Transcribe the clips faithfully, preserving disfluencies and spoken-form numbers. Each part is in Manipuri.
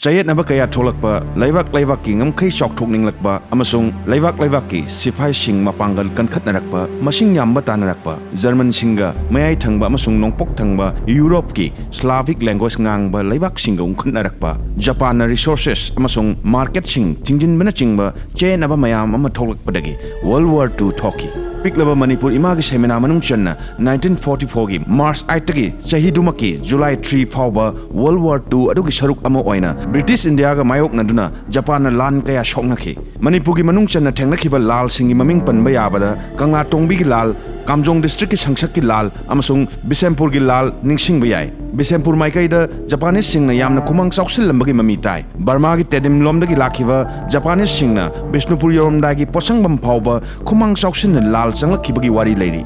ꯆꯌꯦꯠꯅꯕ ꯀꯌꯥ ꯊꯣꯛꯂꯛꯄ, ꯂꯩꯕꯥꯛ ꯂꯩꯕꯥꯛꯀꯤ ꯉꯝꯈꯩ ꯆꯥꯎꯊꯣꯛꯅꯤꯡꯂꯛꯄ ꯑꯃꯁꯨꯡ ꯂꯩꯕꯥꯛ ꯂꯩꯕꯥꯛꯀꯤ ꯁꯤꯐꯥꯏꯁꯤꯡ ꯃꯄꯥꯡꯒꯜ ꯀꯟꯈꯠꯅꯔꯛꯄ, ꯃꯁꯤꯡ ꯌꯥꯝꯕ ꯇꯥꯟꯅꯔꯛꯄ, ꯖꯔꯃꯟꯁꯤꯡꯒ ꯃꯌꯥꯏ ꯊꯪꯕ ꯑꯃꯁꯨꯡ ꯅꯣꯡꯄꯣꯛ ꯊꯪꯕ ꯌꯨꯔꯣꯞꯀꯤ Slavic language ꯉꯥꯡꯕ ꯂꯩꯕꯥꯛꯁꯤꯡꯒ ꯎꯪꯈꯠꯅꯔꯛꯄ, ꯖꯄꯥꯟꯅ resources ꯑꯃꯁꯨꯡ marketꯁꯤꯡ ꯊꯤꯡꯖꯤꯟꯕꯅꯆꯤꯡꯕ ꯆꯌꯦꯠꯅꯕ ꯃꯌꯥꯝ ꯑꯃ ꯊꯣꯛꯂꯛꯄꯗꯒꯤ World War Two ꯊꯣꯛꯈꯤ꯫ ꯄꯤꯛꯂꯕ ꯃꯅꯤꯄꯨꯔ ꯏꯃꯥꯒꯤ ꯁꯦꯃꯤꯅꯥ ꯃꯅꯨꯡ ꯆꯟꯅ nineteen forty fourꯒꯤ March eightꯇꯒꯤ ꯆꯍꯤꯗꯨꯃꯛꯀꯤ July three ꯐꯥꯎꯕ World War Two ꯑꯗꯨꯒꯤ ꯁꯔꯨꯛ ꯑꯃ ꯑꯣꯏꯅ British Indiaꯒ ꯃꯥꯌꯣꯛꯅꯗꯨꯅ ꯖꯄꯥꯟꯅ ꯂꯥꯟ ꯀꯌꯥ ꯁꯣꯛꯅꯈꯤ꯫ ꯃꯅꯤꯄꯨꯔꯒꯤ ꯃꯅꯨꯡ ꯆꯟꯅ ꯊꯦꯡꯅꯈꯤꯕ ꯂꯥꯜꯁꯤꯡꯒꯤ ꯃꯃꯤꯡ ꯄꯟꯕ ꯌꯥꯕꯗ ꯀꯪꯂꯥꯇꯣꯡꯕꯤꯒꯤ ꯂꯥꯜ, ꯀꯥꯝꯖꯣꯡ districtꯀꯤ ꯁꯪꯁꯛꯀꯤ ꯂꯥꯜ ꯑꯃꯁꯨꯡ ꯕꯤꯁꯦꯝꯄꯨꯔꯒꯤ ꯂꯥꯜ ꯅꯤꯡꯁꯤꯡꯕ ꯌꯥꯏ꯫ ꯕꯤꯁꯦꯝꯄꯨꯔ ꯃꯥꯏꯀꯩꯗ Japaneseꯁꯤꯡꯅ ꯌꯥꯝꯅ ꯈꯨꯃꯥꯡ ꯆꯥꯎꯁꯤꯜꯂꯝꯕꯒꯤ ꯃꯃꯤ ꯇꯥꯏ꯫ ꯕꯔꯃꯥꯒꯤ ꯇꯦꯗꯤꯝ ꯂꯣꯝꯗꯒꯤ ꯂꯥꯛꯈꯤꯕ Japaneseꯁꯤꯡꯅ ꯕꯤꯁꯅꯨꯄꯨꯔ ꯌꯧꯔꯝꯗꯥꯏꯒꯤ ꯄꯣꯠꯁꯪꯕꯝ ꯐꯥꯎꯕ ꯈꯨꯃꯥꯡ ꯆꯥꯎꯁꯤꯟꯅ ꯂꯥꯜ ꯆꯪꯂꯛꯈꯤꯕꯒꯤ ꯋꯥꯔꯤ ꯂꯩꯔꯤ꯫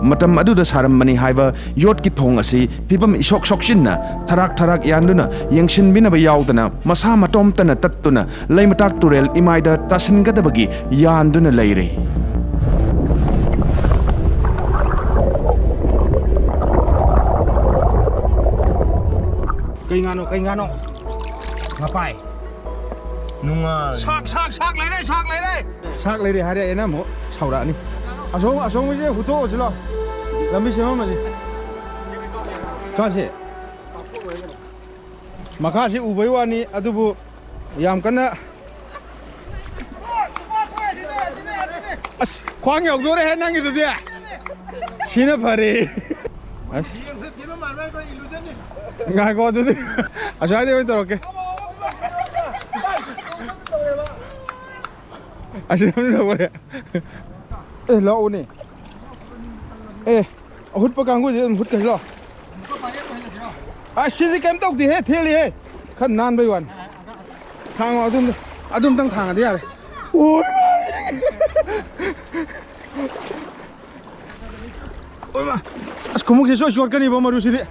ꯃꯇꯝ ꯑꯗꯨꯗ ꯁꯥꯔꯝꯕꯅꯤ ꯍꯥꯏꯕ ꯌꯣꯠꯀꯤ ꯊꯣꯡ ꯑꯁꯤ ꯐꯤꯕꯝ ꯏꯁꯣꯛ ꯁꯣꯛꯆꯤꯟꯅ ꯊꯔꯥꯛ ꯊꯔꯥꯛ ꯌꯥꯟꯗꯨꯅ ꯌꯦꯡꯁꯤꯟꯕꯤꯅꯕ ꯌꯥꯎꯗꯅ ꯃꯁꯥ ꯃꯇꯣꯝꯇꯅ ꯇꯠꯇꯨꯅ ꯂꯩꯃꯇꯥꯛ ꯇꯨꯔꯦꯜ ꯏꯃꯥꯏꯗ ꯇꯥꯁꯤꯟꯒꯗꯕꯒꯤ ꯌꯥꯟꯗꯨꯅ ꯂꯩꯔꯦ꯫ ꯀꯩ ꯉꯥꯅꯣ, ꯀꯩ ꯉꯥꯅꯣ? ꯉꯄꯥꯏ꯫ ꯅꯨꯡꯉꯥꯏ꯫ ꯁꯥꯛ, ꯁꯥꯛ, ꯁꯥꯛ ꯂꯩꯔꯦ, ꯁꯥꯛ ꯂꯩꯔꯦ꯫ ꯁꯥꯛ ꯂꯩꯔꯦ ꯍꯥꯏꯔꯦ, ꯑꯩꯅ ꯑꯃꯨꯛ ꯁꯥꯎꯔꯛꯑꯅꯤ꯫ ꯑꯁꯣꯝ, ꯑꯁꯣꯝꯒꯤꯁꯦ ꯍꯨꯠꯇꯣꯛꯑꯁꯤ ꯂꯥꯎ꯫ ꯂꯝꯕꯤ ꯁꯦꯝꯃꯝꯃꯁꯤ꯫ ꯀꯥꯁꯦ꯫ ꯃꯈꯥꯁꯤ ꯎꯕꯩ ꯋꯥꯅꯤ, ꯑꯗꯨꯕꯨ ꯌꯥꯝ ꯀꯟꯅ ꯑꯁ, ꯈ꯭ꯋꯥꯡ ꯌꯧꯗꯣꯔꯦꯍꯦ ꯅꯪꯒꯤꯗꯨꯗꯤ꯫ ꯁꯤꯅ ꯐꯔꯦ꯫ ꯑꯁ꯫ ꯉꯥꯏꯈꯣ ꯑꯗꯨꯗꯤ꯫ ꯑꯁ꯭ꯋꯥꯏꯗꯩ ꯑꯣꯏꯅ ꯇꯧꯔꯛꯀꯦ꯫ ꯑꯁꯤ ꯑꯗꯨꯝ ꯇꯧꯔꯦ꯫ ꯑꯦ, ꯂꯥꯛꯎꯅꯦ꯫ ꯑꯦ꯫ ꯑꯍꯨꯠꯄ ꯀꯥꯡꯕꯨꯁꯦ ꯑꯗꯨꯝ ꯍꯨꯠꯈ꯭ꯔꯁꯤ ꯂꯥꯛꯑꯣ꯫ ꯑꯁ, ꯁꯤꯗꯤ ꯀꯩꯝ ꯇꯧꯗꯦꯍꯦ, ꯊꯦꯜꯂꯤꯍꯦ꯫ ꯈꯔ ꯅꯥꯟꯕꯩ ꯋꯥꯅꯤ꯫ ꯊꯥꯡꯉꯣ, ꯑꯗꯨꯝ, ꯑꯗꯨꯝꯇꯪ ꯊꯥꯡꯉꯗꯤ ꯌꯥꯔꯦ꯫ ꯑꯣꯏ ꯃꯥ! ꯑꯣꯏ ꯃꯥ! ꯑꯁ, ꯈꯣꯡꯎꯞꯁꯦ ꯁꯣꯏ ꯆꯣꯠꯀꯅꯤꯕ ꯃꯔꯨꯁꯤꯗꯤ꯫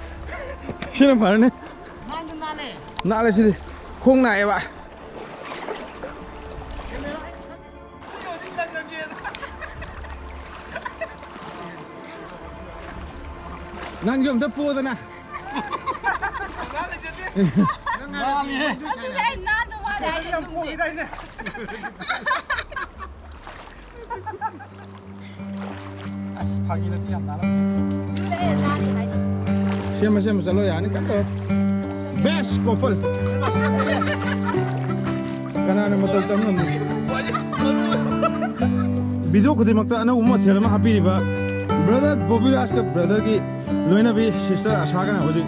ꯁꯤꯅ ꯐꯔꯅꯤ꯫ ꯅꯥꯟꯁꯨ ꯅꯥꯜꯂꯦ꯫ ꯅꯥꯜꯂꯦ ꯁꯤꯗꯤ꯫ ꯈꯣꯡ ꯅꯥꯏꯌꯦꯕ꯫ ꯅꯪꯁꯨ ꯑꯝꯇ ꯄꯣꯗꯅ꯫ ꯑꯗꯨꯅꯦ ꯑꯩ ꯅꯥꯟꯅ ꯋꯥꯔꯦ ꯍꯥꯏꯁꯦ ꯑꯗꯨꯅꯦ꯫ ꯑꯁ, ꯐꯥꯒꯤ ꯅꯠꯇꯦ, ꯌꯥꯝ ꯅꯥꯜꯂꯝꯃꯦ꯫ ꯑꯗꯨꯅꯦ ꯑꯩ ꯅꯥꯟꯅ ꯍꯥꯏꯗꯣ꯫ ꯁꯦꯝꯃ, ꯁꯦꯝꯃ ꯆꯠꯂꯣ, ꯌꯥꯅꯤ, ꯀꯩꯝ ꯇꯧꯔꯣꯏ꯫ Best couple꯫ ꯀꯅꯥꯅ ꯃꯇꯧ ꯇꯝ ꯉꯝꯅꯤ? Video ꯈꯨꯗꯤꯡꯃꯛꯇ ꯑꯅꯧꯕ ꯃꯊꯦꯜ ꯑꯃ ꯍꯥꯞꯄꯤꯔꯤꯕ brother ꯕꯣꯕꯤꯔꯥꯖꯀ brotherꯒꯤ ꯂꯣꯏꯅꯕꯤ sister ꯑꯁꯥꯒꯅ ꯍꯧꯖꯤꯛ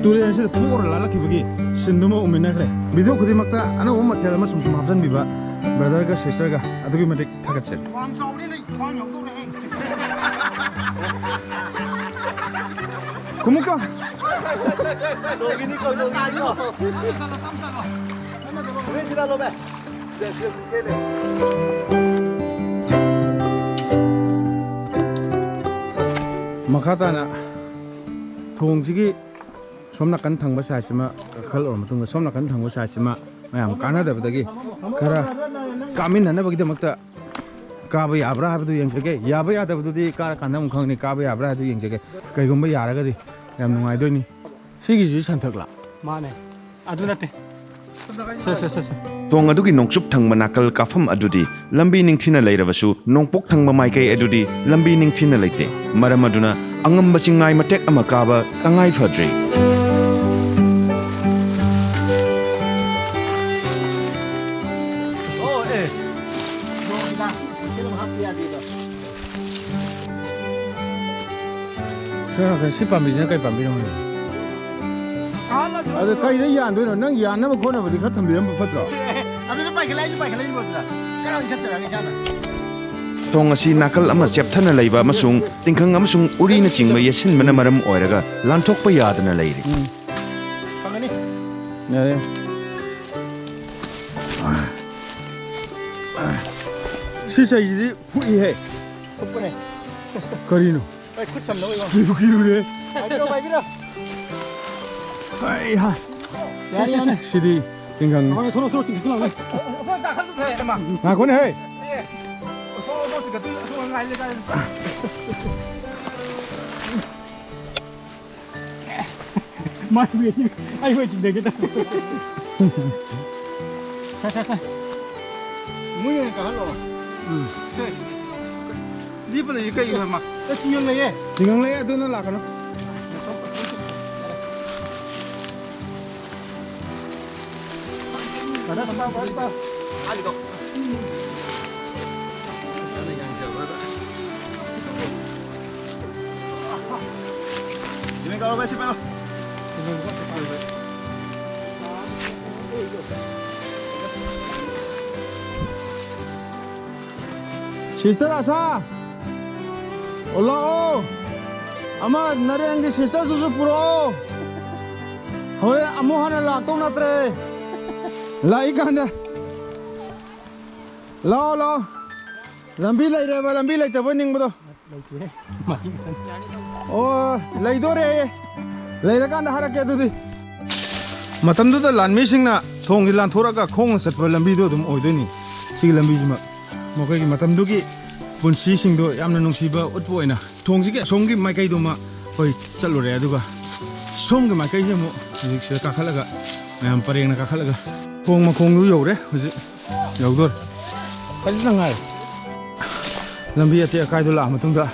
ꯇꯨꯔꯦꯜꯁꯤꯗ ꯄꯨꯡ ꯑꯣꯔ ꯂꯥꯜꯂꯛꯈꯤꯕꯒꯤ ꯁꯤꯟꯗꯨꯃ ꯎꯃꯤꯟꯅꯈ꯭ꯔꯦ꯫ Video ꯈꯨꯗꯤꯡꯃꯛꯇ ꯑꯅꯧꯕ ꯃꯊꯦꯜ ꯑꯃ ꯁꯨꯝ ꯁꯨꯝ ꯍꯥꯞꯆꯤꯟꯕꯤꯕ brotherꯒ sisterꯒ ꯑꯗꯨꯛꯀꯤ ꯃꯇꯤꯛ ꯊꯥꯒꯠꯆꯔꯤ꯫ ꯈ꯭ꯋꯥꯡ ꯆꯥꯎꯕꯅꯤꯅ ꯈ꯭ꯋꯥꯡ ꯌꯧꯗꯧꯔꯦꯍꯦ꯫ ꯀꯨꯝꯃꯨꯀꯣ꯫ ꯇꯣꯡꯒꯤꯅꯤꯀꯣ, ꯇꯣꯡꯒꯤꯅꯤꯀꯣ꯫ ꯍꯣꯔꯦꯟ ꯁꯤꯗ ꯂꯣ, ꯚꯥꯏ꯫ ꯃꯈꯥ ꯇꯥꯅ ꯊꯣꯡꯁꯤꯒꯤ ꯁꯣꯝ ꯅꯥꯀꯟ ꯊꯪꯕ side ꯁꯤꯃ ꯀꯥꯈꯠꯂꯨꯔ ꯃꯇꯨꯡꯗ, ꯁꯣꯝ ꯅꯥꯀꯟ ꯊꯪꯕ side ꯁꯤꯃ ꯃꯌꯥꯝ ꯀꯥꯟꯅꯗꯕꯗꯒꯤ ꯈꯔ ꯀꯥꯃꯤꯟꯅꯅꯕꯒꯤꯗꯃꯛꯇ ꯀꯥꯕ ꯌꯥꯕ꯭ꯔꯥ ꯍꯥꯏꯕꯗꯨ ꯌꯦꯡꯖꯒꯦ꯫ ꯌꯥꯕ ꯌꯥꯗꯕꯗꯨꯗꯤ ꯀꯥꯔꯀꯥꯟꯗ ꯑꯃꯨꯛ ꯈꯪꯅꯤ꯫ ꯀꯥꯕ ꯌꯥꯕ꯭ꯔꯥ ꯍꯥꯏꯕꯗꯨ ꯌꯦꯡꯖꯒꯦ꯫ ꯀꯩꯒꯨꯝꯕ ꯌꯥꯔꯒꯗꯤ ꯌꯥꯝ ꯅꯨꯡꯉꯥꯏꯗꯣꯏꯅꯤ꯫ ꯁꯤꯒꯤꯁꯨ ꯁꯟꯊꯛꯂꯥ? ꯃꯥꯅꯦ꯫ ꯑꯗꯨ ꯅꯠꯇꯦ꯫ ꯁꯦ, ꯁꯦ, ꯁꯦ, ꯁꯦ꯫ ꯊꯣꯡ ꯑꯗꯨꯒꯤ ꯅꯣꯡꯆꯨꯞ ꯊꯪꯕ ꯅꯥꯀꯜ ꯀꯥꯐꯝ ꯑꯗꯨꯗꯤ ꯂꯝꯕꯤ ꯅꯤꯡꯊꯤꯅ ꯂꯩꯔꯕꯁꯨ, ꯅꯣꯡꯄꯣꯛ ꯊꯪꯕ ꯃꯥꯏꯀꯩ ꯑꯗꯨꯗꯤ ꯂꯝꯕꯤ ꯅꯤꯡꯊꯤꯅ ꯂꯩꯇꯦ꯫ ꯃꯔꯝ ꯑꯗꯨꯅ ꯑꯉꯝꯕ ꯆꯤꯡꯉꯥꯏ ꯃꯇꯦꯛ ꯑꯃ ꯀꯥꯕ ꯇꯉꯥꯏ ꯐꯗ꯭ꯔꯤ꯫ ꯑꯣ, ꯑꯦ꯫ ꯁꯤ ꯄꯥꯝꯕꯤꯁꯤꯅ ꯀꯩ ꯄꯥꯝꯕꯤꯅꯣ ꯈꯪꯗꯦ꯫ ꯑꯗꯨ ꯀꯩꯗ ꯌꯥꯟꯗꯣꯏꯅꯣ? ꯅꯪ ꯌꯥꯟꯅꯕ ꯈꯣꯠꯅꯕꯗꯤ ꯈꯔ ꯊꯝꯕꯤꯔꯝꯕ ꯐꯠꯇ꯭ꯔꯣ? ꯑꯗꯨꯗ ꯄꯥꯏꯈꯠꯂꯛꯏꯁꯨ ꯄꯥꯏꯈꯠꯂꯛꯏꯕꯣ ꯑꯗꯨꯗ? ꯀꯔꯝ ꯆꯠꯆꯔꯒꯦ ꯏꯁꯥꯅ? ꯊꯣꯡ ꯑꯁꯤ ꯅꯥꯀꯜ ꯑꯃ ꯆꯦꯞꯊꯅ ꯂꯩꯕ ꯑꯃꯁꯨꯡ ꯇꯤꯡꯈꯪ ꯑꯃꯁꯨꯡ ꯎꯔꯤꯅꯆꯤꯡꯕ ꯌꯦꯠꯁꯤꯟꯕꯅ ꯃꯔꯝ ꯑꯣꯏꯔꯒ ꯂꯥꯟꯊꯣꯛꯄ ꯌꯥꯗꯅ ꯂꯩꯔꯤ꯫ ꯐꯪꯒꯅꯤ꯫ ꯌꯥꯔꯦ꯫ ꯁꯤ ꯆꯩꯁꯤꯗꯤ ꯐꯨꯏꯍꯦ꯫ ꯐꯨꯛꯄꯅꯦ꯫ ꯀꯔꯤꯅꯣ? ꯑꯩ ꯈꯨꯠ ꯁꯝꯅꯕ ꯏꯕꯣ꯫ ꯀꯤꯕꯨ ꯀꯤꯔꯨꯔꯦ꯫ ꯄꯥꯏꯕꯤꯔꯣ, ꯄꯥꯏꯕꯤꯔꯣ꯫ ꯍꯩ ꯍꯥ꯫ ꯌꯥꯔꯦ, ꯌꯥꯔꯦ꯫ ꯁꯤꯗꯤ ꯇꯤꯡꯈꯪ꯫ ꯊꯣꯛꯂꯛꯑꯣ, ꯊꯣꯛꯂꯛꯑꯣ, ꯆꯤꯡꯈꯠꯂꯛꯑꯣ꯫ ꯉꯥꯏꯈꯣꯅꯦ ꯍꯦ꯫ ꯃꯥꯏ ꯃꯤꯠꯁꯤ ꯑꯩ ꯍꯣꯏ ꯆꯤꯡꯊꯒꯦ ꯇꯧꯕ꯫ ꯁꯦ, ꯁꯦ, ꯁꯦ꯫ ꯃꯣꯏ ꯑꯣꯏꯅ ꯀꯥꯍꯜꯂꯣ꯫ ꯎꯝ꯫ ꯁꯦ꯫ ꯂꯦꯞꯄ ꯂꯩꯌꯦ ꯀꯩꯒꯤꯅꯣ ꯃꯥ? ꯑꯦ, ꯇꯤꯡꯉꯪ ꯂꯩꯌꯦ꯫ ꯇꯤꯡꯉꯪ ꯂꯩꯌꯦ, ꯑꯗꯨꯅ ꯂꯥꯛꯀꯅꯨ꯫ Sister ꯑꯁꯥ, ꯑꯣ, ꯂꯥꯛꯑꯣ꯫ ꯑꯃ ꯅꯔꯦꯟꯒꯤ sister ꯗꯨꯁꯨ ꯄꯨꯔꯛꯑꯣ꯫ ꯍꯣꯔꯦꯟ ꯑꯃꯨꯛ ꯍꯟꯅ ꯂꯥꯛꯇꯧ ꯅꯠꯇ꯭ꯔꯦ꯫ ꯂꯥꯛꯏꯀꯥꯟꯗ꯫ ꯂꯥꯛꯑꯣ, ꯂꯥꯛꯑꯣ꯫ ꯂꯝꯕꯤ ꯂꯩꯔꯦꯕ, ꯂꯝꯕꯤ ꯂꯩꯇꯕ ꯅꯤꯡꯕꯗꯣ꯫ ꯑꯣ, ꯂꯩꯗꯣꯔꯦ꯫ ꯂꯩꯔꯀꯥꯟꯗ ꯍꯥꯏꯔꯛꯀꯦ ꯑꯗꯨꯗꯤ꯫ ꯃꯇꯝꯗꯨꯗ ꯂꯥꯟꯃꯤꯁꯤꯡꯅ ꯊꯣꯡꯁꯤ ꯂꯥꯟꯊꯣꯔꯛꯑꯒ ꯈꯣꯡꯅ ꯆꯠꯄ ꯂꯝꯕꯤꯗꯣ ꯑꯗꯨꯝ ꯑꯣꯏꯗꯣꯏꯅꯤ꯫ ꯁꯤꯒꯤ ꯂꯝꯕꯤꯁꯤꯃ ꯃꯈꯣꯏꯒꯤ ꯃꯇꯝꯗꯨꯒꯤ ꯄꯨꯟꯁꯤꯁꯤꯡꯗꯣ ꯌꯥꯝꯅ ꯅꯨꯡꯁꯤꯕ ꯎꯠꯄ ꯑꯣꯏꯅ ꯊꯣꯡꯁꯤꯒꯤ ꯑꯁꯣꯝꯒꯤ ꯃꯥꯏꯀꯩꯗꯨꯃ ꯑꯩꯈꯣꯏ ꯆꯠꯂꯨꯔꯦ꯫ ꯑꯗꯨꯒ ꯁꯣꯝꯒꯤ ꯃꯥꯏꯀꯩꯁꯦ ꯑꯃꯨꯛ ꯍꯧꯖꯤꯛ ꯁꯤꯗ ꯀꯥꯈꯠꯂꯒ ꯃꯌꯥꯝ ꯄꯔꯦꯡꯅ ꯀꯥꯈꯠꯂꯒ ꯊꯣꯡ ꯃꯈꯣꯡꯗꯨ ꯌꯧꯔꯦ ꯍꯧꯖꯤꯛ꯫ ꯌꯧꯗꯣꯔꯦ꯫ ꯈꯖꯤꯛꯇꯪ ꯉꯥꯏꯔꯦ꯫ ꯂꯝꯕꯤ ꯑꯇꯦꯛ ꯑꯀꯥꯏꯗꯣ ꯂꯥꯛꯑ ꯃꯇꯨꯡꯗ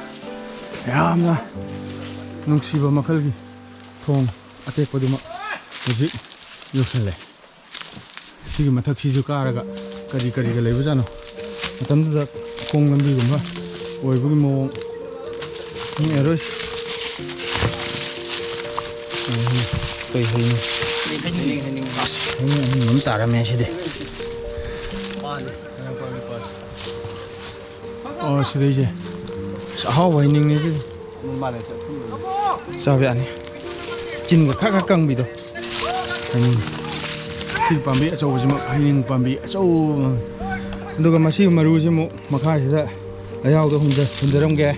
ꯌꯥꯝꯅ ꯅꯨꯡꯁꯤꯕ ꯃꯈꯜꯒꯤ ꯊꯣꯡ ꯑꯇꯦꯛꯄꯗꯨꯃꯛ ꯍꯧꯖꯤꯛ ꯌꯧꯁꯜꯂꯦ꯫ ꯁꯤꯒꯤ ꯃꯊꯛꯁꯤꯁꯨ ꯀꯥꯔꯒ ꯀꯔꯤ ꯀꯔꯤꯒ ꯂꯩꯕꯖꯥꯠꯅꯣ? ꯃꯇꯝꯗꯨꯗ ꯈꯣꯡ ꯂꯝꯕꯤꯒꯨꯝꯕ ꯑꯣꯏꯕꯒꯤ ꯃꯑꯣꯡ ꯅꯤꯡꯉꯔꯣꯏ꯫ ꯀꯩ ꯍꯩꯅꯣ? ꯍꯩꯅꯤꯡ, ꯍꯩꯅꯤꯡ꯫ ꯑꯁ, ꯍꯩꯅꯤꯡ ꯑꯍꯨꯝ ꯑꯃ ꯇꯥꯔꯝꯃꯦ ꯁꯤꯗꯤ꯫ ꯄꯥꯟ, ꯄꯥꯟ, ꯄꯥꯟ꯫ ꯑꯣ, ꯁꯤꯗꯩꯁꯦ꯫ ꯑꯁ, ꯑꯍꯥꯎꯕ ꯍꯩꯅꯤꯡꯅꯦ ꯁꯤꯗꯤ꯫ ꯆꯥꯕ ꯌꯥꯅꯤ꯫ ꯆꯤꯟꯒ ꯈꯔ ꯈꯔ ꯀꯪꯕꯤꯗꯣ꯫ ꯍꯩꯅꯤꯡ꯫ ꯁꯤ ꯄꯥꯝꯕꯤ ꯑꯆꯧꯕꯁꯤꯃꯛ ꯍꯩꯅꯤꯡ ꯄꯥꯝꯕꯤ ꯑꯆꯧꯕ ꯑꯃ꯫ ꯑꯗꯨꯒ ꯃꯁꯤꯒꯤ ꯃꯔꯨꯁꯤ ꯑꯃꯨꯛ ꯃꯈꯥꯁꯤꯗ ꯂꯩꯍꯥꯎꯗ ꯍꯨꯟꯖ-, ꯍꯨꯟꯖꯔꯝꯒꯦ꯫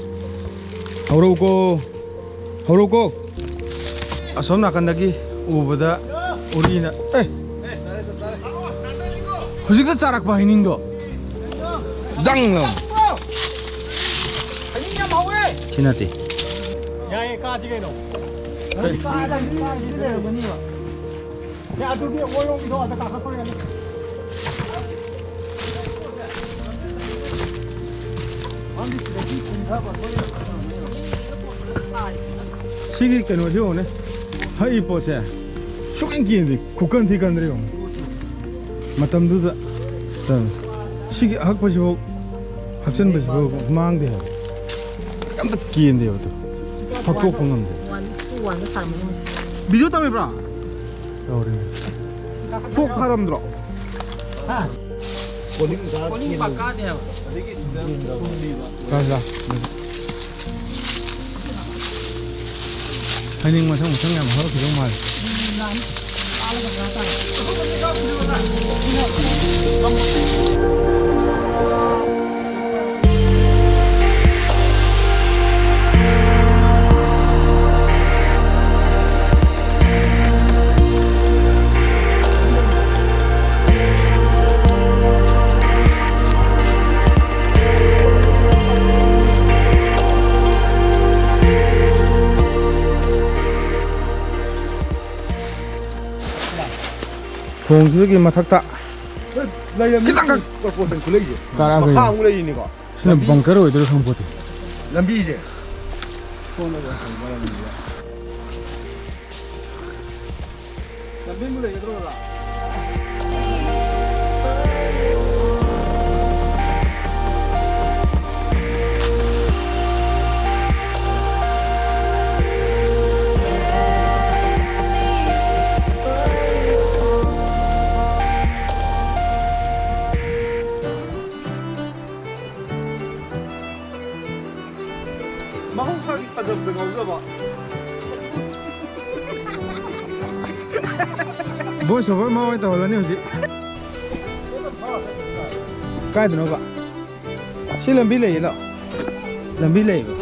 ꯍꯧꯔꯛꯎꯀꯣ꯫ ꯍꯧꯔꯛꯎꯀꯣ꯫ ꯑꯁꯣꯝ ꯅꯥꯀꯟꯗꯒꯤ ꯎꯕꯗ ꯎꯔꯤꯅ, ꯑꯦ! ꯍꯧꯖꯤꯛꯇ ꯆꯥꯔꯛꯄ ꯍꯩꯅꯤꯡꯗꯣ꯫ ꯗꯪ ꯂꯥꯎ꯫ ꯍꯩꯅꯤꯡ ꯌꯥꯝ ꯍꯧꯋꯦ꯫ ꯁꯤ ꯅꯠꯇꯦ꯫ ꯌꯥꯏꯌꯦ, ꯀꯥꯁꯤ ꯀꯩꯅꯣ꯫ ꯀꯥꯏꯗ ꯀꯥꯏꯗ ꯂꯩꯔꯝꯒꯅꯤꯕ꯫ ꯁꯦ, ꯑꯗꯨꯒꯤ ꯑꯣꯏꯔꯣꯝꯒꯤꯗꯣ ꯑꯗ ꯀꯥꯈꯠꯄ ꯌꯥꯅꯤ꯫ ꯁꯤꯒꯤ ꯀꯩꯅꯣꯁꯤ ꯌꯦꯡꯉꯨꯅꯦ, ꯍꯛꯏ ꯄꯣꯠꯁꯦ ꯁꯨꯛꯀꯦꯟ ꯀꯦꯟꯗꯦ, ꯈꯨꯀꯟ ꯊꯤ ꯀꯟꯗ꯭ꯔꯦ ꯌꯦꯡꯉꯨ꯫ ꯃꯇꯝꯗꯨꯗ ꯁꯤꯒꯤ ꯑꯍꯛꯄꯁꯤꯐꯥꯎ, ꯍꯛꯆꯟꯕꯁꯤꯐꯥꯎ ꯃꯥꯡꯗꯦ ꯍꯥꯏꯕ꯫ ꯑꯝꯇ ꯀꯦꯟꯗꯦꯕ ꯑꯗꯨ, ꯐꯛꯇꯣꯛꯄ ꯉꯝꯗꯦ꯫ ꯚꯤꯗꯤꯑꯣ ꯇꯧꯔꯤꯕ꯭ꯔꯣ? ꯇꯧꯔꯤ꯫ ꯁꯣꯛ ꯐꯔꯝꯗ꯭ꯔꯣ? ꯍꯥ? ꯀꯣꯂꯤꯡ ꯄꯥꯛ ꯀꯥꯗꯦ ꯍꯥꯏꯕ꯫ ꯂꯥꯛ, ꯂꯥꯛ꯫ ꯍꯩꯅꯤꯡ ꯃꯊꯪ ꯃꯊꯪ ꯌꯥꯝ ꯍꯧꯔꯛꯈꯤꯗꯧ ꯃꯥꯜꯂꯦ꯫ ꯊꯣꯡꯁꯤꯗꯒꯤ ꯃꯊꯛꯇ ꯂꯩꯔꯝꯃꯤ꯫ ꯈꯤꯇꯪꯈꯛ ꯄ꯭ꯔꯣꯄꯣꯁꯟ ꯈꯨꯂꯩꯁꯦ꯫ ꯀꯥꯔꯛꯑꯒ ꯃꯈꯥ ꯌꯦꯡꯉꯣ꯫ ꯑꯃꯨꯛ ꯂꯩꯔꯤꯅꯤꯀꯣ꯫ ꯁꯤꯅ ꯂꯝꯕꯤ ꯕꯪꯀꯔ ꯑꯣꯏꯗꯣꯏꯔꯥ ꯈꯪꯄꯣꯠꯇꯦ꯫ ꯂꯝꯕꯤꯁꯦ꯫ ꯂꯝꯕꯤꯕꯨ ꯂꯩꯒꯗ꯭ꯔꯣ, ꯑꯣꯖꯥ? ꯃꯍꯧꯁꯥꯒꯤ ꯐꯖꯕꯗ ꯉꯥꯎꯖꯕ꯫ Voice over ꯃꯥ ꯑꯣꯏꯅ ꯇꯧꯍꯜꯂꯅꯤ ꯍꯧꯖꯤꯛ꯫ ꯀꯥꯏꯗꯅꯣꯕ? ꯁꯤ ꯂꯝꯕꯤ ꯂꯩꯌꯦ, ꯂꯥꯛꯑꯣ꯫ ꯂꯝꯕꯤ ꯂꯩꯌꯦꯕ꯫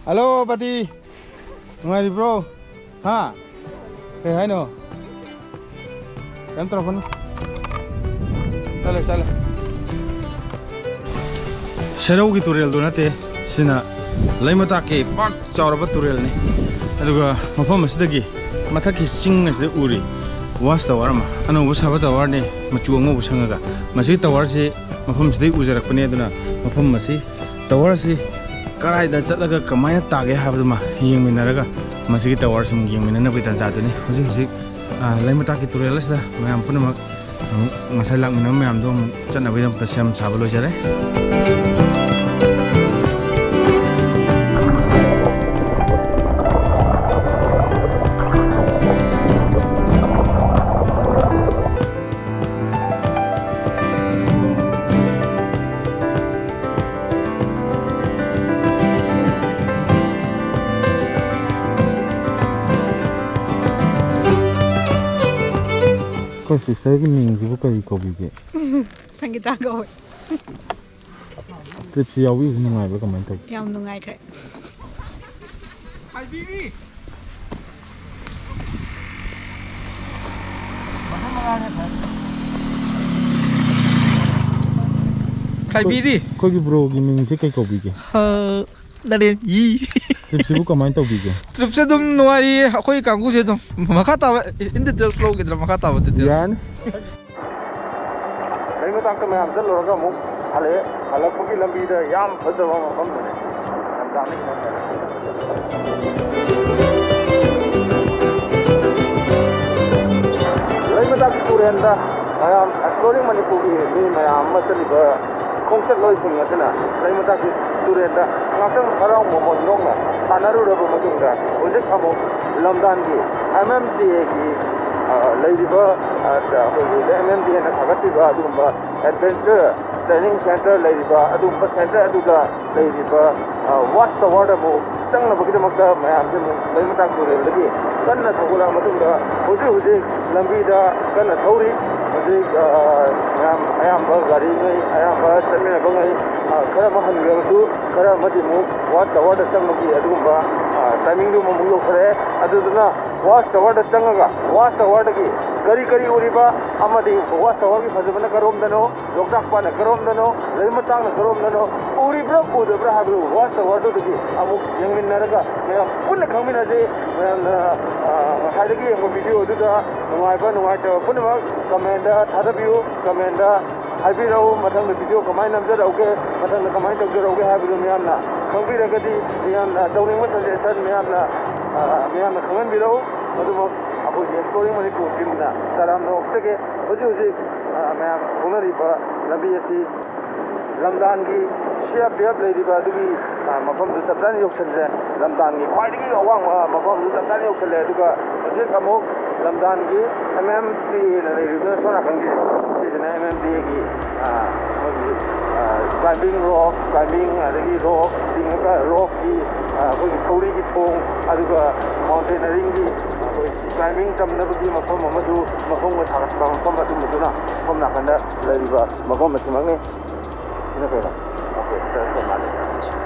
ꯍꯜꯂꯣ, ꯄꯇꯤ꯫ ꯅꯨꯡꯉꯥꯏꯔꯤꯕ꯭ꯔꯣ? ꯍꯥ? ꯀꯩ ꯍꯥꯏꯅꯣ? ꯀꯩꯝ ꯇꯧꯔꯛꯀꯅꯨ꯫ ꯆꯠꯂꯦ, ꯆꯠꯂꯦ꯫ ꯁꯦꯔꯧꯒꯤ ꯇꯨꯔꯦꯜꯗꯣ ꯅꯠꯇꯦ, ꯁꯤꯅ ꯂꯩꯃꯇꯥꯛꯀꯤ ꯄꯥꯛ ꯆꯥꯎꯔꯕ ꯇꯨꯔꯦꯜꯅꯤ꯫ ꯑꯗꯨꯒ ꯃꯐꯝ ꯑꯁꯤꯗꯒꯤ ꯃꯊꯛꯀꯤ ꯆꯤꯡ ꯑꯁꯤꯗ ꯎꯔꯤ ꯋꯥꯆ ꯇꯋꯥꯔ ꯑꯃ, ꯑꯅꯧꯕ ꯁꯥꯕ ꯇꯋꯥꯔꯅꯤ, ꯃꯆꯨ ꯑꯉꯧꯕ ꯁꯪꯉꯒ꯫ ꯃꯁꯤꯒꯤ ꯇꯋꯥꯔꯁꯤ ꯃꯐꯝꯁꯤꯗꯩ ꯎꯖꯔꯛꯄꯅꯦ꯫ ꯑꯗꯨꯅ ꯃꯐꯝ ꯑꯁꯤ, ꯇꯋꯥꯔ ꯑꯁꯤ ꯀꯗꯥꯏꯗ ꯆꯠꯂꯒ ꯀꯃꯥꯏꯅ ꯇꯥꯒꯦ ꯍꯥꯏꯕꯗꯨꯃ ꯌꯦꯡꯃꯤꯟꯅꯔꯒ, ꯃꯁꯤꯒꯤ ꯇꯋꯥꯔꯁꯤ ꯑꯃꯨꯛ ꯌꯦꯡꯃꯤꯟꯅꯅꯕꯒꯤ ꯇꯥꯟꯖꯥꯗꯨꯅꯤ꯫ ꯍꯧꯖꯤꯛ ꯍꯧꯖꯤꯛ, ꯑ, ꯂꯩꯃꯇꯥꯛꯀꯤ ꯇꯨꯔꯦꯜ ꯑꯁꯤꯗ ꯃꯌꯥꯝ ꯄꯨꯝꯅꯃꯛ ꯑꯃꯨꯛ ꯉꯁꯥꯏ ꯂꯥꯛꯃꯤꯟꯅꯕ ꯃꯌꯥꯝꯗꯣ ꯑꯃꯨꯛ ꯆꯠꯅꯕꯒꯤꯗꯃꯛꯇ ꯁꯦꯝ ꯁꯥꯕ ꯂꯣꯏꯖꯔꯦ꯫ ꯑꯩꯈꯣꯏ ꯁꯤꯁꯇꯔꯒꯤ ꯃꯤꯡꯁꯤꯕꯨ ꯀꯔꯤ ꯀꯧꯕꯤꯒꯦ? ꯁꯪꯒꯤꯇꯥ ꯀꯧꯋꯦ꯫ ꯇ꯭ꯔꯤꯞꯁꯤ ꯌꯥꯎꯕꯤꯕ ꯅꯨꯡꯉꯥꯏꯕ꯭ꯔꯥ, ꯀꯃꯥꯏꯅ ꯇꯧꯒꯦ? ꯌꯥꯝ ꯅꯨꯡꯉꯥꯏꯈ꯭ꯔꯦ꯫ ꯈꯥꯏꯕꯤꯔꯤ꯫ ꯑꯩꯈꯣꯏꯒꯤ ꯕ꯭ꯔꯣꯒꯤ ꯃꯤꯡꯁꯦ ꯀꯩ ꯀꯧꯕꯤꯒꯦ? ꯅꯔꯦꯟ ꯌꯤ꯫ ꯇ꯭ꯔꯤꯞꯁꯤꯕꯨ ꯀꯃꯥꯏꯅ ꯇꯧꯕꯤꯒꯦ? ꯇ꯭ꯔꯤꯞꯁꯦ ꯑꯗꯨꯝ ꯅꯨꯡꯉꯥꯏꯔꯤꯌꯦ꯫ ꯑꯩꯈꯣꯏ ꯀꯥꯡꯕꯨꯁꯦ ꯑꯗꯨꯝ ꯃꯈꯥ ꯇꯥꯕ in details ꯂꯧꯒꯗ꯭ꯔꯥ? ꯃꯈꯥ ꯇꯥꯕ details꯫ ꯌꯥꯅꯤ꯫ ꯂꯩꯃꯇꯥꯛꯇ ꯃꯌꯥꯝ ꯆꯠꯂꯨꯔꯒ ꯑꯃꯨꯛ ꯍꯜꯂꯛꯑꯦ꯫ ꯍꯜꯂꯛꯄꯒꯤ ꯂꯝꯕꯤꯗ ꯌꯥꯝ ꯐꯖꯕ ꯃꯐꯝꯗꯨꯅꯦ꯫ ꯂꯝꯗꯥꯡꯗ ꯈꯤꯇꯪ ꯆꯠꯂꯦ꯫ ꯂꯩꯃꯇꯥꯛꯀꯤ ꯇꯨꯔꯦꯜꯗ ꯃꯌꯥꯝ Exploring ꯃꯅꯤꯄꯨꯔꯒꯤ ꯃꯤ ꯃꯌꯥꯝ ꯑꯃ ꯆꯠꯂꯤꯕ ꯈꯣꯡꯆꯠꯂꯣꯏꯁꯤꯡ ꯑꯁꯤꯅ ꯂꯩꯃꯇꯥꯛꯀꯤ ꯇꯨꯔꯦꯜꯗ ꯉꯥꯛꯇꯪ ꯍꯔꯥꯎ ꯃꯃꯣꯟ ꯅꯣꯛꯅ ꯁꯥꯟꯅꯔꯨꯔꯕ ꯃꯇꯨꯡꯗ, ꯍꯧꯖꯤꯛ ꯑꯃꯨꯛ ꯂꯝꯗꯥꯟꯒꯤ M M D Aꯒꯤ, ꯑ, ꯂꯩꯔꯤꯕ, ꯑ, ꯑꯩꯈꯣꯏꯒꯤ M M D Aꯅ ꯊꯥꯒꯠꯄꯤꯕ ꯑꯗꯨꯒꯨꯝꯕ Adventure Training Center ꯂꯩꯔꯤꯕ, ꯑꯗꯨꯒꯨꯝꯕ center ꯑꯗꯨꯗ ꯂꯩꯔꯤꯕ, ꯑ, Watch Towerꯗ ꯑꯃꯨꯛ ꯆꯪꯅꯕꯒꯤꯗꯃꯛꯇ ꯃꯌꯥꯝꯁꯦ ꯑꯃꯨꯛ ꯂꯩꯃꯇꯥꯛ ꯇꯨꯔꯦꯜꯗꯒꯤ ꯀꯟꯅ ꯊꯧꯒꯠꯂꯛꯑ ꯃꯇꯨꯡꯗ, ꯍꯧꯖꯤꯛ ꯍꯧꯖꯤꯛ ꯂꯝꯕꯤꯗ ꯀꯟꯅ ꯊꯧꯔꯤ꯫ ꯍꯧꯖꯤꯛ, ꯑ, ꯃꯌꯥꯝ ꯑꯌꯥꯝꯕ ꯒꯥꯔꯤꯉꯩ, ꯑꯌꯥꯝꯕ ꯆꯠꯃꯤꯟꯅꯕꯉꯩ, ꯑ, ꯈꯔ ꯑꯃ ꯍꯟꯈ꯭ꯔꯕꯁꯨ, ꯈꯔ ꯑꯃꯗꯤ ꯑꯃꯨꯛ Watch Towerꯗ ꯆꯪꯕꯒꯤ ꯑꯗꯨꯒꯨꯝꯕ, ꯑ, ꯇꯥꯏꯃꯤꯡꯗꯨ ꯑꯃꯨꯛ ꯌꯧꯁꯜꯂꯛꯑꯦ꯫ ꯑꯗꯨꯗꯨꯅ ꯋꯥꯆ ꯇꯋꯥꯔꯗ ꯆꯪꯉꯒ ꯋꯥꯆ ꯇꯋꯥꯔꯗꯒꯤ ꯀꯔꯤ ꯀꯔꯤ ꯎꯔꯤꯕ ꯑꯃꯗꯤ ꯋꯥꯆ ꯇꯋꯥꯔꯒꯤ ꯐꯖꯕꯅ ꯀꯔꯣꯝꯗꯅꯣ, ꯂꯣꯛꯇꯥꯛ ꯄꯥꯠꯅ ꯀꯔꯣꯝꯗꯅꯣ, ꯂꯩꯃꯇꯥꯡꯅ ꯀꯔꯣꯝꯗꯅꯣ, ꯎꯔꯤꯕ꯭ꯔꯥ ꯎꯗꯕ꯭ꯔꯥ ꯍꯥꯏꯕꯗꯨ ꯋꯥꯆ ꯇꯋꯥꯔꯗꯨꯗꯒꯤ ꯑꯃꯨꯛ ꯌꯦꯡꯃꯤꯟꯅꯔꯒ ꯃꯌꯥꯝ ꯄꯨꯟꯅ ꯈꯪꯃꯤꯟꯅꯁꯤ꯫ ꯃꯌꯥꯝꯅ, ꯑ, ꯉꯁꯥꯏꯗꯒꯤ ꯌꯦꯡꯕ ꯚꯤꯗꯤꯑꯣꯗꯨꯗ ꯅꯨꯡꯉꯥꯏꯕ ꯅꯨꯡꯉꯥꯏꯇꯕ ꯄꯨꯝꯅꯃꯛ ꯀꯃꯦꯟꯗ ꯊꯥꯗꯕꯤꯌꯨ꯫ ꯀꯃꯦꯟꯗ ꯍꯥꯏꯕꯤꯔꯛꯎ꯫ ꯃꯊꯪꯗ ꯚꯤꯗꯤꯑꯣ ꯀꯃꯥꯏꯅ ꯅꯝꯖꯔꯛꯎꯒꯦ, ꯃꯊꯪꯗ ꯀꯃꯥꯏꯅ ꯇꯧꯖꯔꯛꯎꯒꯦ ꯍꯥꯏꯕꯗꯨ ꯃꯌꯥꯝꯅ ꯈꯪꯕꯤꯔꯒꯗꯤ, ꯃꯌꯥꯝꯅ ꯇꯧꯅꯤꯡꯕ ꯁꯖꯦꯁꯟ ꯃꯌꯥꯝꯅ, ꯑ, ꯃꯌꯥꯝꯅ ꯈꯪꯍꯟꯕꯤꯔꯛꯎ꯫ ꯑꯗꯨꯃꯛ ꯑꯩꯈꯣꯏꯒꯤ Exploring Manipur teamꯅ ꯇꯔꯥꯝꯅ ꯑꯣꯛꯆꯒꯦ꯫ ꯍꯧꯖꯤꯛ ꯍꯧꯖꯤꯛ, ꯑ, ꯃꯌꯥꯝ ꯊꯣꯛꯅꯔꯤꯕ ꯂꯝꯕꯤ ꯑꯁꯤ ꯂꯝꯗꯥꯟꯒꯤ C R P F ꯂꯩꯔꯤꯕ ꯑꯗꯨꯒꯤ, ꯑ, ꯃꯐꯝꯗꯨ ꯆꯞ ꯆꯥꯅ ꯌꯧꯁꯤꯜꯂꯦ꯫ ꯂꯝꯗꯥꯟꯒꯤ ꯈ꯭ꯋꯥꯏꯗꯒꯤ ꯑꯋꯥꯡꯕ ꯃꯐꯝꯗꯨ ꯆꯞ ꯆꯥꯅ ꯌꯧꯁꯤꯜꯂꯦ꯫ ꯑꯗꯨꯒ ꯍꯧꯖꯤꯛ ꯑꯃꯨꯛ ꯂꯝꯗꯥꯟꯒꯤ M M T Aꯅ ꯂꯩꯔꯤꯕ ꯁꯣꯝ ꯅꯥꯀꯟꯒꯤ ꯁꯤꯁꯤꯅ M M T Aꯒꯤ, ꯑ, ꯑꯩꯈꯣꯏꯒꯤ, ꯑ, climbing rock, climbing ꯑꯗꯒꯤ rock, ꯆꯤꯡ, rockꯀꯤ, ꯑ, ꯑꯩꯈꯣꯏꯒꯤ ꯊꯧꯔꯤꯒꯤ ꯊꯣꯡ, ꯑꯗꯨꯒ mountaineeringꯒꯤ ꯑꯩꯈꯣꯏ climbing ꯇꯝꯅꯕꯒꯤ ꯃꯐꯝ ꯑꯃꯁꯨ, ꯃꯈꯣꯡꯒ ꯊꯥꯒꯠꯄ ꯃꯐꯝ ꯑꯗꯨꯝꯕꯗꯨꯅ ꯁꯣꯝ ꯅꯥꯀꯟꯗ ꯂꯩꯔꯤꯕ ꯃꯐꯝ ꯑꯁꯤꯃꯛꯅꯤ꯫ ꯁꯤꯅ ꯀꯩꯅꯣ? Okay, ꯆꯠꯄ ꯃꯥꯜꯂꯦ꯫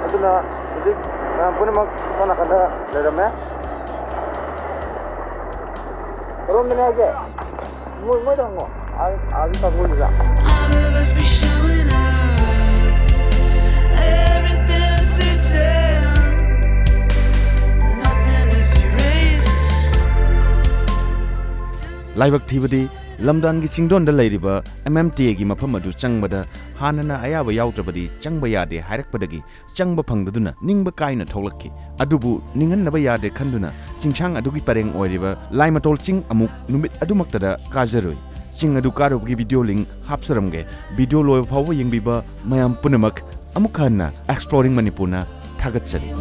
ꯑꯗꯨꯅ ꯍꯧꯖꯤꯛ ꯃꯌꯥꯝ ꯄꯨꯝꯅꯃꯛ ꯁꯣꯝ ꯅꯥꯀꯟꯗ ꯂꯩꯔꯝꯃꯦ꯫ ꯀꯔꯣꯝꯗꯅꯦ ꯍꯥꯏꯒꯦ? ꯃꯣꯏ, ꯃꯣꯏꯗ ꯍꯪꯉꯣ꯫ ꯑꯥ, ꯑꯥꯒꯤ ꯀꯥꯡꯕꯨꯗꯨꯗ꯫ All of us be showing up. Everything is certain. Nothing is erased. ꯂꯥꯏꯕꯛ ꯊꯤꯕꯗꯤ, ꯂꯝꯗꯥꯟꯒꯤ ꯆꯤꯡꯗꯣꯟꯗ ꯂꯩꯔꯤꯕ M M T Aꯒꯤ ꯃꯐꯝ ꯑꯗꯨ ꯆꯪꯕꯗ ꯍꯥꯟꯅꯅ ꯑꯌꯥꯕ ꯌꯥꯎꯗ꯭ꯔꯕꯗꯤ ꯆꯪꯕ ꯌꯥꯗꯦ ꯍꯥꯏꯔꯛꯄꯗꯒꯤ ꯆꯪꯕ ꯐꯪꯗꯗꯨꯅ ꯅꯤꯡꯕ ꯀꯥꯏꯅ ꯊꯣꯛꯂꯛꯈꯤ꯫ ꯑꯗꯨꯕꯨ ꯅꯤꯡꯍꯟꯅꯕ ꯌꯥꯗꯦ ꯈꯟꯗꯨꯅ ꯆꯤꯡꯁꯥꯡ ꯑꯗꯨꯒꯤ ꯄꯔꯦꯡ ꯑꯣꯏꯔꯤꯕ ꯂꯥꯏꯃꯇꯣꯜ ꯆꯤꯡ ꯑꯃꯨꯛ ꯅꯨꯃꯤꯠ ꯑꯗꯨꯃꯛꯇꯗ ꯀꯥꯖꯔꯨꯏ꯫ ꯆꯤꯡ ꯑꯗꯨ ꯀꯥꯔꯨꯕꯒꯤ video link ꯍꯥꯞꯆꯔꯝꯒꯦ꯫ Video ꯂꯣꯏꯕ ꯐꯥꯎꯕ ꯌꯦꯡꯕꯤꯕ ꯃꯌꯥꯝ ꯄꯨꯝꯅꯃꯛ ꯑꯃꯨꯛ ꯍꯟꯅ Exploring Manipurꯅ ꯊꯥꯒꯠꯆꯔꯤ꯫